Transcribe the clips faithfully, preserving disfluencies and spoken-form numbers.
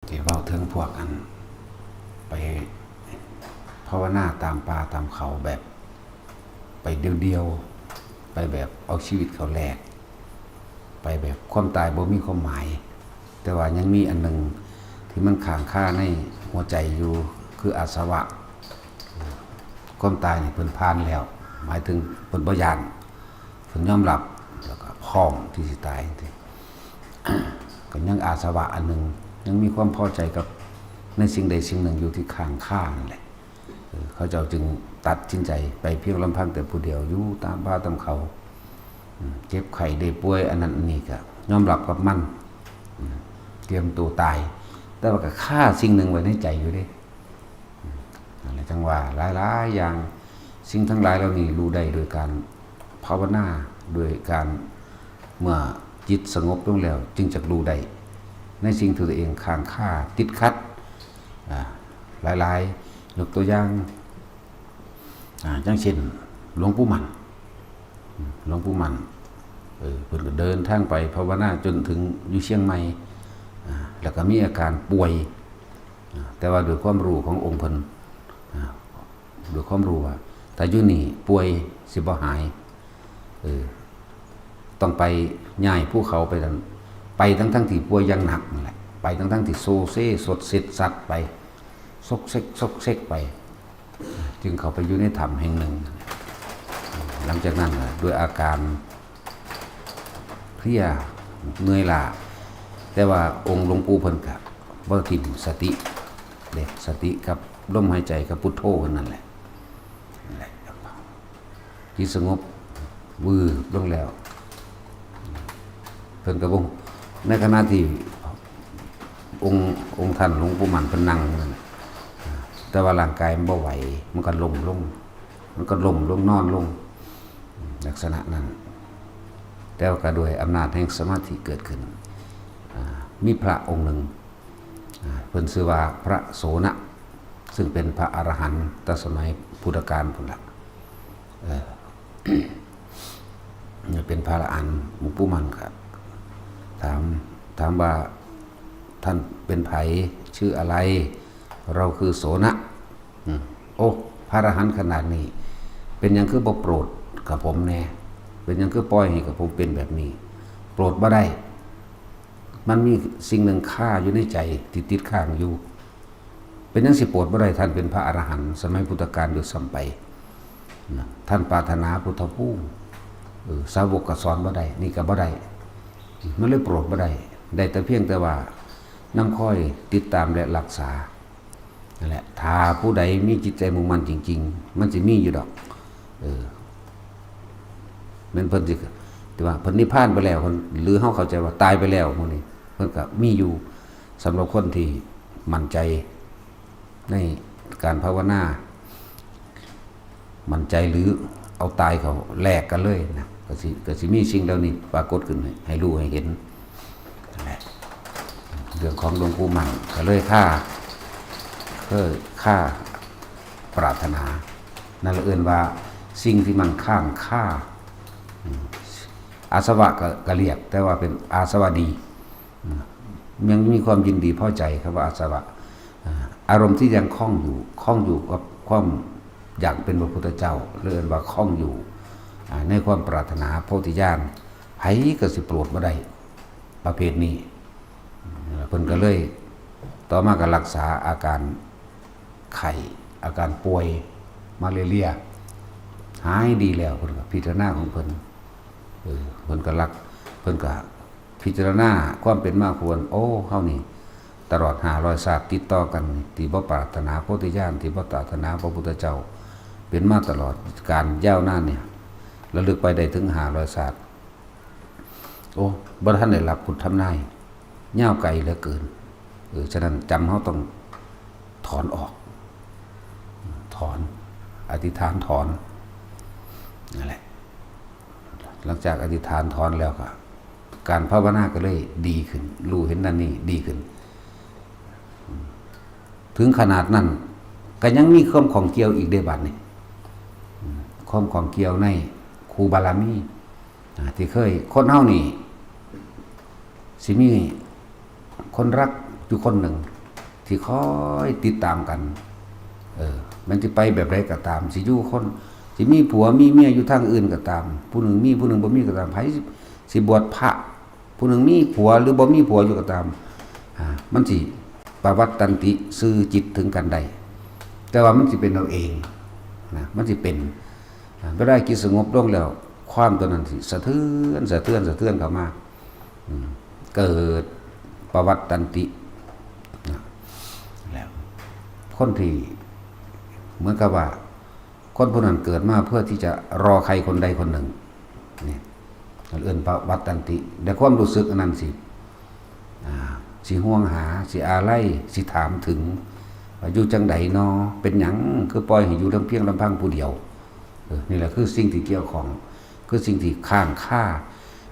ที่เว้าถึงพวกอันไปภาวนาตามป่าตามเขาแบบไปเดียวๆ ไปแบบเอาชีวิตเขาแลก ไปแบบความตายบ่มีความหมาย แต่ว่ายังมีอันหนึ่งที่มันค้างคาในหัวใจอยู่ คืออาสวะ ความตายนี่เพิ่นผ่านแล้ว หมายถึงเพิ่นบ่ย้าน เพิ่นยอมรับ แล้วก็พร้อมที่สิตาย ก็ยังอาสวะอันหนึ่ง ยังมีความพอใจกับในสิ่งใดสิ่งหนึ่งอยู่ที่ค้างคานั่นแหละ เออ เขาเจ้าจึงตัดสินใจไปเพียงลำพังแต่ผู้เดียว อยู่ตามป่าตามเขา อืม เจ็บไข้ได้ป่วยอันนั้นอันนี้ก็ยอมรับกับมัน อืม เตรียมตัวตาย แต่ว่าก็คาสิ่งหนึ่งไว้ในใจอยู่เด้ อืม นั่นแหละจั่งว่าหลายๆ อย่าง สิ่งทั้งหลายเหล่านี้รู้ได้โดยการภาวนา โดยการ เมื่อจิตสงบลงแล้วจึงจักรู้ได้ ในสิ่งที่ตัวเองค้างคาติดขัด อ่า หลายๆ ยกตัวอย่าง อ่า อย่างเช่น หลวงปู่มั่น อืม หลวงปู่มั่น เออ เพิ่นก็เดินทางไปภาวนาจนถึงอยู่เชียงใหม่ อ่า แล้วก็มีอาการป่วย อ่า แต่ว่าด้วยความรู้ขององค์เพิ่น อ่า ด้วยความรู้ว่า ถ้าอยู่นี่ป่วยสิบ่หาย เออ ต้องไปย้ายภูเขาไปนั่น ไปทั้งๆ ที่ป่วยอย่างหนักนั่นแหละ ไปทั้งๆ ที่โซเซสดเซ็ดสัดไป ซกเซกซกเซกไป จึงเข้าไปอยู่ในถ้ำแห่งหนึ่ง หลังจากนั้นน่ะ ด้วยอาการเพลียเหนื่อยล้า แต่ว่าองค์หลวงปู่เพิ่นก็บ่ถิ่มสติเด้ สติกับลมหายใจกับพุทโธเพิ่นนั่นแหละ นั่นแหละ จิตสงบวืบลงแล้ว เพิ่นก็บ่ ในขณะที่องค์ องค์ท่านหลวงปู่มั่นเพิ่นนั่งอยู่นั่นน่ะ แต่ว่าร่างกายมันบ่ไหว มันก็ล้มลง มันก็ล้มลงนอนลง ลักษณะนั้น แต่ว่าก็ด้วยอำนาจแห่งสมาธิเกิดขึ้น อ่า มีพระองค์หนึ่ง อ่า เพิ่นชื่อว่าพระโสณะ ซึ่งเป็นพระอรหันต์แต่สมัยพุทธกาลพุ้นละ เออ เป็นพระอรหันต์ หลวงปู่มั่นก็ถาม ถามว่า "ท่านเป็นไผ ชื่ออะไร" "เราคือโสณะ" "อืม โอ้ พระอรหันต์ขนาดนี้ เป็นหยังคือบ่โปรดกับผมแน่ เป็นหยังคือปล่อยให้กับผมเป็นแบบนี้ โปรดบ่ได้ มันมีสิ่งหนึ่งคาอยู่ในใจที่ติดค้างอยู่ เป็นหยังสิโปรดบ่ได้ ท่านเป็นพระอรหันต์สมัยพุทธกาลด้วยซ้ำไป นะ ท่านปรารถนาพุทธภูมิ เออ สาวกก็สอนบ่ได้ นี่ก็บ่ได้ มันเลยโปรดบ่ได้ ได้แต่เพียงแต่ว่านำคอยติดตามและรักษา นั่นแหละ ถ้าผู้ใดมีจิตใจมุ่งมั่นจริงๆ มันสิมีอยู่ดอก เออ แม่นเพิ่นสิ แต่ว่าเพิ่นนิพพานไปแล้ว เพิ่น หรือเฮาเข้าใจว่าตายไปแล้วหมู่นี้ เพิ่นก็มีอยู่ สำหรับคนที่มั่นใจในการภาวนา มั่นใจหรือเอาตายเขาแลกกันเลยนะ ก็สิ ก็สิมีสิ่งเหล่านี้ปรากฏขึ้นให้ ให้รู้ให้เห็น นั่นแหละ เรื่องของหลวงปู่มั่นก็เลยคา เคยคาปรารถนา นั่นละเอิ้นว่าสิ่งที่มันค้างคา อืม อาสวะก็ ก็เรียก แต่ว่าเป็นอาสวะดี อืม ยังมีความยินดีพอใจ คำว่าอาสวะ อ่า อารมณ์ที่ยังคล้องอยู่ คล้องอยู่กับความอยากเป็นพระพุทธเจ้า เรียกว่าคล้องอยู่ อ่า ในความปรารถนาโพธิญาณ ไผก็สิโปรดบ่ได้ ประเภทนี้ เพิ่นก็เลย ต่อมาก็รักษาอาการไข้ อาการป่วยมาเรียๆ หายดีแล้ว เพิ่นก็พิจารณาของเพิ่น เออ เพิ่นก็รัก เพิ่นก็พิจารณาความเป็นมาควร โอ้ เฮานี่ ตลอดห้าร้อยชาติติดต่อกัน ที่บ่ปรารถนาโพธิญาณ ที่บ่ปรารถนาพระพุทธเจ้า เป็นมาตลอดกาลยาวนานเนี่ย ระลึกไปได้ถึงห้าร้อยชาติ โอ้ บ่ทันได้รับพุทธทำนาย ยาวไกลเหลือเกิน เออ ฉะนั้นจำเฮาต้องถอนออก ถอน อธิษฐานถอน นั่นแหละ หลังจากอธิษฐานถอนแล้วก็ การภาวนาก็เลยดีขึ้น รู้เห็นนั่นนี่ดีขึ้น ถึงขนาดนั้น ก็ยังมีความข้องเกี่ยวอีกเด้บัดนี้ ความข้องเกี่ยวในครูบารมี อ่า ที่เคย คนเฮานี่ สิมีคนรักอยู่คนหนึ่ง ที่คอยติดตามกัน เออ มันสิไปแบบใดก็ตาม สิอยู่คน สิมีผัวมีเมียอยู่ทางอื่นก็ตาม ผู้หนึ่งมีผู้หนึ่งบ่มีก็ตาม ไผสิ สิบวชพระ ผู้หนึ่งมีผัวหรือบ่มีผัวอยู่ก็ตาม อ่า มันสิปวัตตันติ ซื่อจิตถึงกันได้ แต่ว่ามันสิเป็นเอาเองนะ มันสิเป็น อ่า เวลาจิตสงบลงแล้ว ความตัวนั้นสิสะเทือน สะเทือน สะเทือนเข้ามา อืม เกิดปวัตตันตินะแล้ว คนที่เหมือนกับว่า คนผู้นั้นเกิดมาเพื่อที่จะรอใครคนใดคนหนึ่ง เนี่ย เอิ้นปวัตตันติ ในความรู้สึกอันนั้นสิ อ่า สิห่วงหา สิอาลัย สิถามถึง ว่าอยู่จังใดนอ เป็นหยังคือปล่อยให้อยู่ลำเพียงลำพังผู้เดียว เออ นี่แหละคือสิ่งที่เกี่ยวข้อง คือสิ่งที่ค้างคา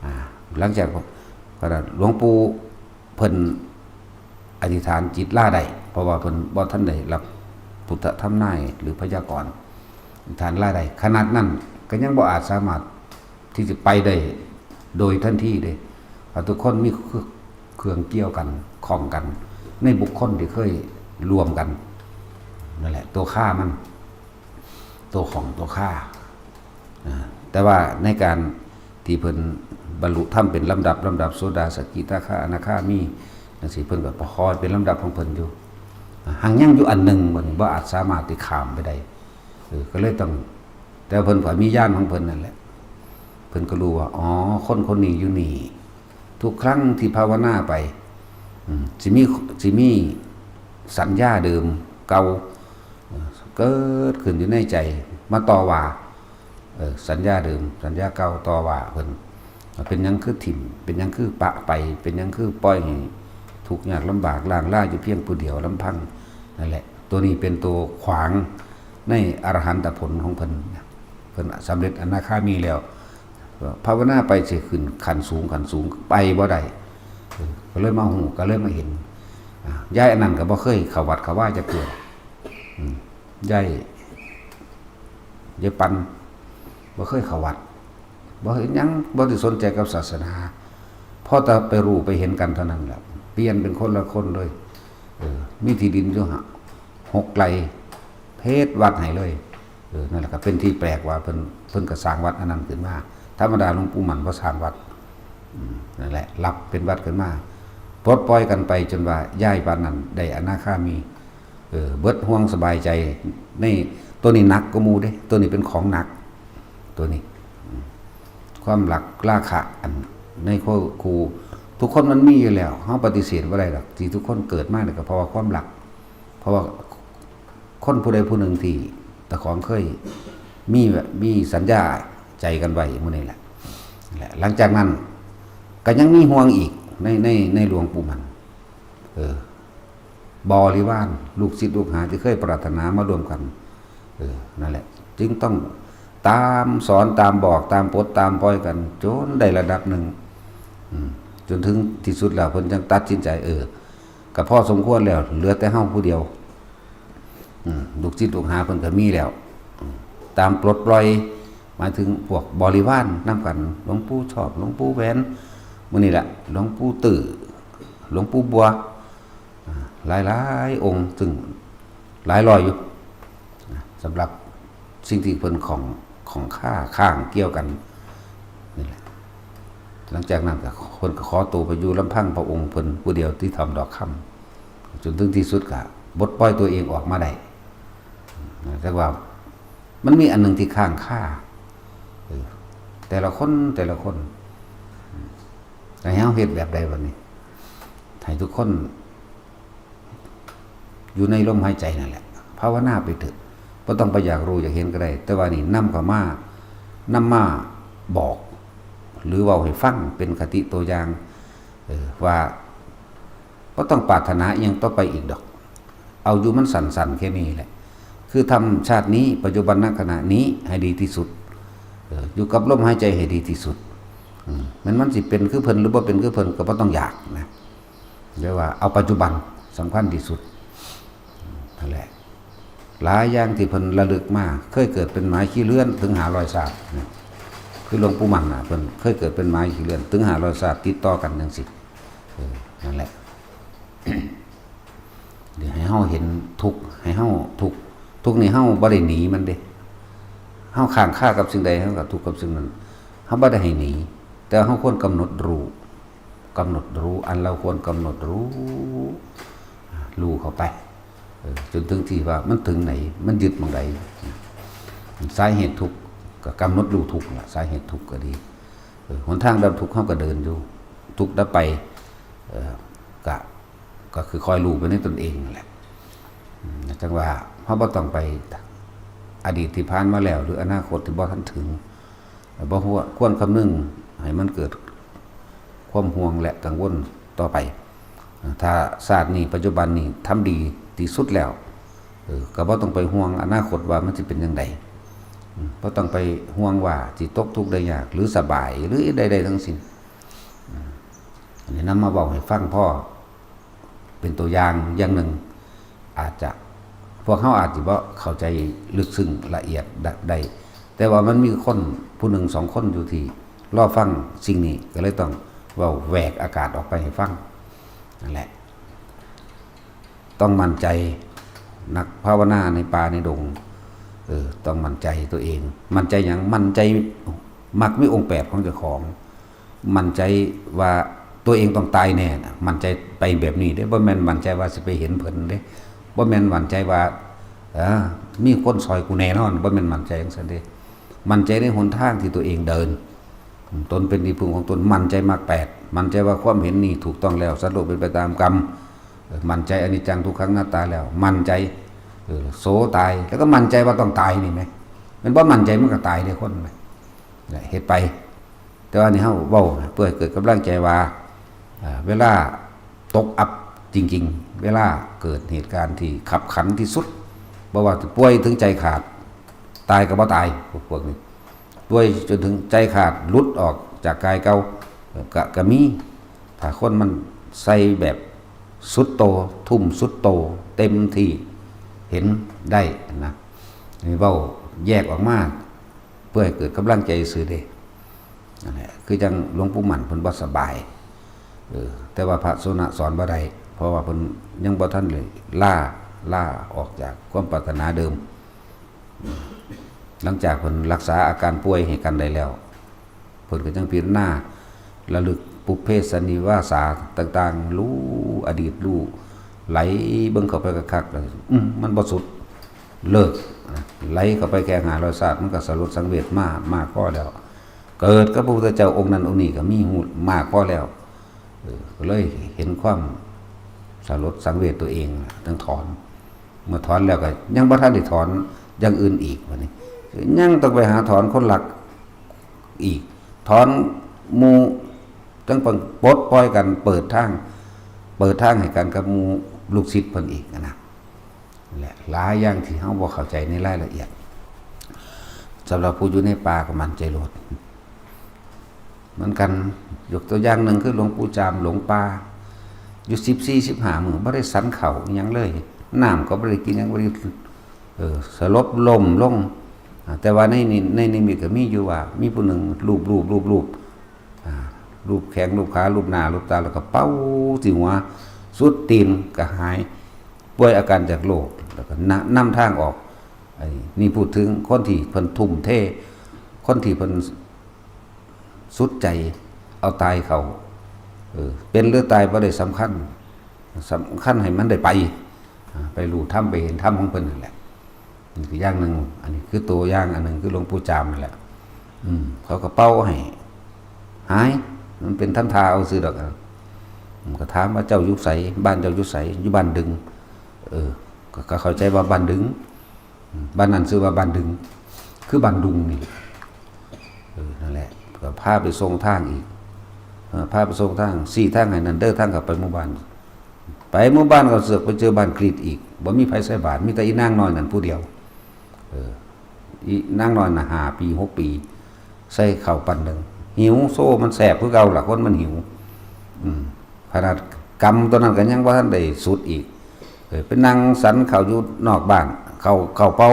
อ่า หลังจาก หลวงปู่เพิ่นอธิษฐานจิตลาได้ เพราะว่าเพิ่นบ่ทันได้รับพุทธธรรมนายหรือพยากรณ์ อธิษฐานลาได้ ขนาดนั้นก็ยังบ่อาจสามารถที่จะไปได้โดยทันทีเด้ เพราะทุกคนมีเครื่องเกี่ยวกัน ข้องกัน ในบุคคลที่เคยรวมกัน นั่นแหละ ตัวคามัน ตัวของตัวคา อ่า แต่ว่าในการที่เพิ่นบรรลุธรรมเป็นลำดับ ลำดับ โสดา สกิทาคา อนาคามีจังซี่ เพิ่นก็คอยเป็นลำดับของเพิ่นอยู่ อ่า หากยังอยู่อันหนึ่ง บัดนี้บ่อาจสามารถที่ข้ามไปได้ เออ ก็เลยต้อง แต่เพิ่นก็มีญาณของเพิ่นนั่นแหละ เพิ่นก็รู้ว่า อ๋อ คนคนนี้อยู่นี่ ทุกครั้งที่ภาวนาไป อืม สิมี สิมีสัญญาเดิมเก่า เอ่อ เกิดขึ้นอยู่ในใจ มาต่อว่า เอ่อ สัญญาเดิม สัญญาเก่าต่อว่าเพิ่น เป็นหยังคือถิ่ม เป็นหยังคือปะไป เป็นหยังคือปล่อยให้ทุกข์ยากลำบากล่างลาอยู่เพียงผู้เดียวลำพัง นั่นแหละ ตัวนี้เป็นตัวขวางในอรหันตผลของเพิ่น เพิ่นสำเร็จอนาคามีแล้ว ภาวนาไปสิขึ้นขั้นสูง ขั้นสูง ไปบ่ได้ เออ ก็เลยมาฮู้ ก็เลยมาเห็น อ่า ยายอันนั้นก็บ่เคยเข้าวัดเข้าวาจักเทื่อ อืม ยาย ยายปัน บ่เคยเข้าวัด บ่เห็นหยัง บ่ได้สนใจกับศาสนา พอแต่ไปรู้ไปเห็นกันเท่านั้นแหละ เปลี่ยนเป็นคนละคนเลย เออ มีที่ดินอยู่หะ หกไร่ เพดวัดให้เลย เออ นั่นแหละก็เป็นที่แปลกว่าเพิ่น เพิ่นก็สร้างวัดอันนั้นขึ้นมา ธรรมดาหลวงปู่หมันบ่สร้างวัด อืม นั่นแหละ รับเป็นวัดขึ้นมา ปลดปล่อยกันไปจนว่ายายปานนั้นได้อนาคามี เออ เบิดห่วงสบายใจ ใน ตัวนี้หนักกว่าหมู่เด้ ตัวนี้เป็นของหนัก ตัวนี้ อืม ความรักราคะอันในคู่ คู่ ทุกคนมันมีอยู่แล้ว เฮาปฏิเสธบ่ได้ดอก ที่ทุกคนเกิดมาเนี่ยก็เพราะว่าความรัก เพราะว่าคนผู้ใดผู้หนึ่งที่ตะของเคยมีแบบ มีสัญญาใจกันไว้หมู่นี้แหละ และหลังจากนั้นก็ยังมีห่วงอีกใน ใน ในหลวงปู่หมัน เออ บริวาร ลูกศิษย์ลูกหาที่เคยปรารถนามารวมกัน เออ นั่นแหละ จึงต้องตามสอน ตามบอก ตามปลด ตามปล่อยกัน จนได้ระดับหนึ่ง อืม จนถึงที่สุดแล้วเพิ่นจังตัดสินใจ เออ ก็พอสมควรแล้ว เหลือแต่เฮาผู้เดียว อืม ลูกศิษย์ลูกหาเพิ่นก็มีแล้ว อืม ตามปลดปล่อย หมายถึงพวกบริวารนำกัน หลวงปู่ชอบ หลวงปู่แหวน มื้อนี้แหละ หลวงปู่ตื้อ หลวงปู่บัว อ่า หลายๆองค์ ซึ่งหลายร้อยอยู่ นะ สำหรับสิ่งที่เพิ่นของ ของคา ค้างเกี่ยวกันนี่แหละ หลังจากนั้นก็ เพิ่นก็ขอตัวไปอยู่ลำพังพระองค์เพิ่นผู้เดียวที่ถ้ำดอกคำ จนถึงที่สุดก็ปลดปล่อยตัวเองออกมาได้ นะ แต่ว่ามันมีอันหนึ่งที่ค้างคา เออ แต่ละคน แต่ละคน ให้เฮาเฮ็ดแบบใดบัดนี้ ให้ทุกคน อยู่ในลมหายใจนั่นแหละ ภาวนาไปเถอะ บ่ต้องไปอยากรู้อยากเห็นก็ได้ แต่ว่านี่นำเข้ามา นำมาบอก หรือเว้าให้ฟังเป็นคติตัวอย่าง เออ ว่าบ่ต้องปรารถนาอิหยังต่อไปอีกดอก เอาอยู่มันสั้นๆแค่นี้แหละ คือทำชาตินี้ ปัจจุบันขณะนี้ให้ดีที่สุด เออ อยู่กับลมหายใจให้ดีที่สุด อืม แม้นมันสิเป็นคือเพิ่นหรือบ่เป็นคือเพิ่นก็บ่ต้องอยากนะ เรียกว่าเอาปัจจุบันสำคัญที่สุด นั่นแหละ หลายอย่างที่เพิ่นระลึกมา เคยเกิดเป็นหมาขี้เลื่อนถึงห้าร้อยชาตินะ คือหลวงปู่มั่นน่ะ เพิ่นเคยเกิดเป็นหมาขี้เลื่อนถึงห้าร้อยชาติติดต่อกันจังซี่ เออ นั่นแหละ ให้เฮาเห็นทุกข์ ให้เฮาทุกข์ ทุกข์นี่เฮาบ่ได้หนีมันเด้ เฮาค้างคากับสิ่งใด เฮาก็ทุกข์กับสิ่งนั้น เฮาบ่ได้ให้หนี แต่เฮาควรกำหนดรู้ กำหนดรู้ อันเราควรกำหนดรู้ รู้เข้าไป เออ จนถึงที่ว่ามันถึงไหน มันยึดหม่องใด สาเหตุทุกข์ก็กำหนดรู้ทุกข์ล่ะ สาเหตุทุกข์ก็ดี เออ หนทางดับทุกข์เฮาก็เดินอยู่ ทุกข์ดับไป เออ ก็ ก็คือคอยรู้ไปในตนเองนั่นแหละ อืม จั่งว่าเฮาบ่ต้องไปอดีตที่ผ่านมาแล้ว หรืออนาคตที่บ่ทันถึง บ่ควร ควรคำนึงให้มันเกิดความห่วงและกังวลต่อไป ถ้าชาตินี้ปัจจุบันนี้ทำดีที่สุดแล้ว เออ ก็บ่ต้องไปห่วงอนาคตว่ามันสิเป็นจั่งใด อืม บ่ต้องไปห่วงว่าสิตกทุกข์ได้ยาก หรือสบาย หรือใดๆทั้งสิ้น อืม อันนี้นำมาเว้าให้ฟังพอเป็นตัวอย่างอย่างหนึ่ง อาจจะ พวกเฮาอาจสิบ่เข้าใจลึกซึ้งละเอียดได้ แต่ว่ามันมีคนผู้หนึ่งสองคนอยู่ที่รอฟังสิ่งนี้ ก็เลยต้องเว้าแหวกอากาศออกไปให้ฟัง นั่นแหละ ต้องมั่นใจ นักภาวนาในป่าในดง เออ ต้องมั่นใจตัวเอง มั่นใจหยัง มั่นใจมักมีองค์แปดของเจ้าของ มั่นใจว่าตัวเองต้องตายแน่นะ มั่นใจไปแบบนี้เด้ บ่แม่นมั่นใจว่าสิไปเห็นเพิ่นเด้ บ่แม่นมั่นใจว่า เออ มีคนซอยกูแน่นอน บ่แม่นมั่นใจจั่งซั้นเด้ มั่นใจในหนทางที่ตัวเองเดิน ตนเป็นที่พึ่งของตน มั่นใจมรรคแปด มั่นใจว่าความเห็นนี้ถูกต้องแล้ว สัตว์โลกเป็นไปตามกรรม เออ มั่นใจอนิจจังทุกขังอนัตตาแล้ว มั่นใจ เออ โสตาย แล้วก็มั่นใจว่าต้องตายนี่ไหม มันบ่มั่นใจมันก็ตายเด้คนไหม เนี่ย เฮ็ดไป แต่ว่านี่เฮาเว้าเพื่อให้เกิดกำลังใจว่า อ่า เวลาตกอับจริงๆ เวลาเกิดเหตุการณ์ที่คับขันที่สุด บ่ว่าจะป่วยถึงใจขาด ตายก็บ่ตาย พวก พวกนี้ ป่วยจนถึงใจขาด หลุดออกจากกายเก่า ก็ ก็มี ถ้าคนมันใส่แบบสุดโต ทุ่มสุดโต เต็มที่ เห็นได้นะ นี่เว้าแยกออกมา เพื่อให้เกิดกำลังใจซื่อเด้ นั่นแหละ คือจั่งหลวงปู่มั่นเพิ่นบ่สบาย เออ แต่ว่าพระโสณะสอนบ่ได้ เพราะว่าเพิ่นยังบ่ทันได้ลา ลาออกจากความปรารถนาเดิม หลังจากเพิ่นรักษาอาการป่วยให้กันได้แล้ว เพิ่นก็จั่งพิจารณา ระลึกปุพเพสันนิวาสาต่างๆ รู้อดีต รู้ ไหลเบิ่งเข้าไปคักๆ แล้ว อืม มันบ่สุด เลิกนะ ไหลเข้าไปแค่ห้าร้อยชาติ มันก็สลดสังเวชมา มากพอแล้ว เกิดกับพระพุทธเจ้าองค์นั้นองค์นี้ก็มีฮู้มากพอแล้ว เออ ก็เลยเห็นความสลดสังเวชตัวเอง ต้องถอน เมื่อถอนแล้วก็ยังบ่ทันได้ถอนอย่างอื่นอีก บัดนี้ ยังต้องไปหาถอนคนรักอีก ถอนหมู่ ต้องปลดปล่อยกัน เปิดทาง เปิดทางให้กันกับหมู่ลูกศิษย์เพิ่นอีกนะ และหลายอย่างที่เฮาบ่เข้าใจในรายละเอียด สำหรับผู้อยู่ในป่าก็มั่นใจโลด เหมือนกัน ยกตัวอย่างหนึ่งคือหลวงปู่จามหลงป่า อยู่สิบสี่ สิบห้ามื้อ บ่ได้ฉันข้าวอิหยังเลย น้ำก็บ่ได้กินหยัง บ่ได้ เออ สลบล้มลง อ่า แต่ว่าในนิ ในนิมิตก็มีอยู่ว่า มีผู้หนึ่งลูบลูบลูบลูบ อ่า ลูบแข้งลูบขาลูบหน้าลูบตา แล้วก็เป่าที่หัว สุดตีนก็หาย ป่วยอาการจากโรค แล้วก็นำ นำทางออก ไอ้นี่พูดถึงคนที่เพิ่นทุ่มเท คนที่เพิ่นสุดใจเอาตายเขา เออ เป็นหรือตายบ่ได้สำคัญ สำคัญให้มันได้ไป อ่า ไปรู้ธรรม ไปเห็นธรรมของเพิ่นนั่นแหละ นี่คืออย่างหนึ่ง อันนี้คือตัวอย่างอันหนึ่ง คือหลวงปู่จามนั่นแหละ อืม เขาก็เป่าให้หาย มันเป็นทำท่าเอาซื่อดอก อืม ก็ถามว่าเจ้าอยู่ไส บ้านเจ้าอยู่ไส อยู่บ้านดึง เออ ก็ ก็เข้าใจว่าบ้านดึง อืม บ้านนั้นชื่อว่าบ้านดึง คือบ้านดุงนี่ เออ นั่นแหละ ก็พาไปส่งทางอีก เออ พาไปส่งทาง ชี้ทางให้นั่นเด้อ ทางเข้าไปหมู่บ้าน ไปหมู่บ้านก็เสือกไปเจอบ้านกรีดอีก บ่มีไผใส่บาตร มีแต่อีนางน้อยนั่นผู้เดียว เออ อีนางน้อยน่ะ ห้าปี หกปี ใส่ข้าวปันหนึ่ง หิวโซ่ มันแสบคือเก่าล่ะ คนมันหิว อืม ขนาดกำตัวนั้นก็ยังบ่ทันได้สุดอีก เออ ไปนั่งฉันข้าวอยู่นอกบ้าน ข้าว ข้าวเปล่า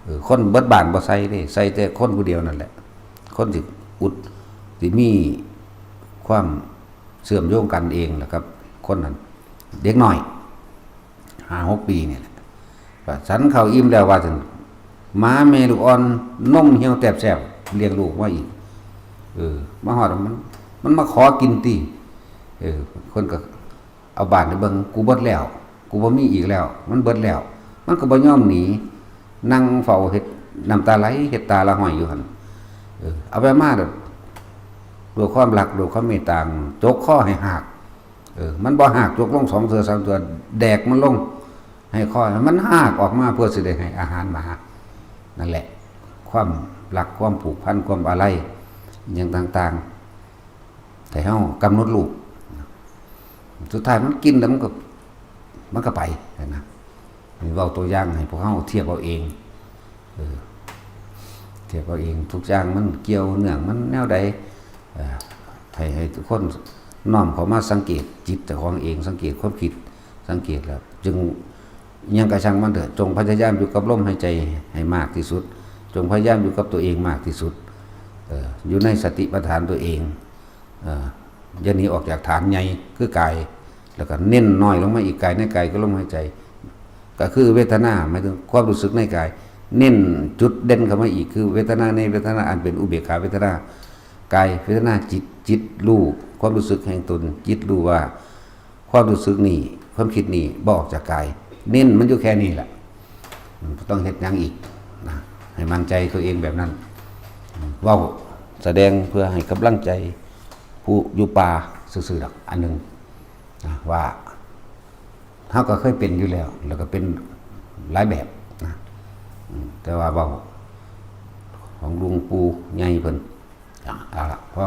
เออ คนเบิดบ้านบ่ใส่เด้ ใส่แต่คนผู้เดียวนั่นแหละ คนที่อุด ที่มีความเชื่อมโยงกันเองล่ะครับ คนนั้น เด็กน้อย ห้าหกปีนี่แหละ ก็ฉันข้าวอิ่มแล้วว่าซั่น หมาแม่ลูกอ่อน นมเหี่ยวแตบแสบ เลี้ยงลูกมาอีก เออ มาฮอดมัน มันมาขอกินติ เออ คนก็เอาบ้านให้เบิ่ง กูเบิดแล้ว กูบ่มีอีกแล้ว มันเบิดแล้ว มันก็บ่ยอมหนี นั่งเฝ้าเฮ็ด น้ำตาไหล เฮ็ดตาละห้อยอยู่หั่น เออ เอาไปมาโดด ด้วยความรัก ด้วยความเมตตา จกคอให้หาก เออ มันบ่หาก จกลงสองเทื่อสามเทื่อ แดกมันลง ให้คอ มันหากออกมาเพื่อสิได้ให้อาหารหมา นั่นแหละ ความรัก ความผูกพัน ความอาลัย อหย่างต่างๆ ให้เฮากำหนดรู้ สุดท้ายมันกินแล้วมันก็ มันก็ไปนะ เว้าตัวอย่างให้พวกเฮาเทียบเอาเอง เออ เทียบเอาเอง ทุกอย่างมันเกี่ยวเนื่องมันแนวใด เอ่อ ให้ ให้ทุกคนน้อมเข้ามาสังเกตจิตเจ้าของเอง สังเกตความคิด สังเกตแล้ว จึง อิหยังก็ช่างมันเถอะ จงพยายามอยู่กับลมหายใจให้มากที่สุด จงพยายามอยู่กับตัวเองมากที่สุด เอ่อ อยู่ในสติปัฏฐานตัวเอง เอ่อ อย่าหนีออกจากฐานใหญ่คือกาย แล้วก็เน้นน้อยลงมาอีก กายในกายคือลมหายใจ ก็คือเวทนา หมายถึงความรู้สึกในกาย เน้นจุดเด่นเข้ามาอีก คือเวทนาในเวทนาอันเป็นอุเบกขาเวทนา กายเวทนา จิต จิตรู้ความรู้สึกแห่งตน จิตรู้ว่า ความรู้สึกนี่ ความคิดนี่บ่ออกจากกาย เน้นมันอยู่แค่นี้แหละ อืม บ่ต้องเฮ็ดหยังอีกนะ ให้มั่นใจตัวเองแบบนั้น อืม เว้าแสดงเพื่อให้กำลังใจผู้อยู่ป่าซื่อๆดอก อันหนึ่งนะ ว่าเฮาก็เคยเป็นอยู่แล้ว แล้วก็เป็นหลายแบบนะ อืม แต่ว่าเว้าของหลวงปู่ใหญ่เพิ่น อ่ะ เอาละ พอ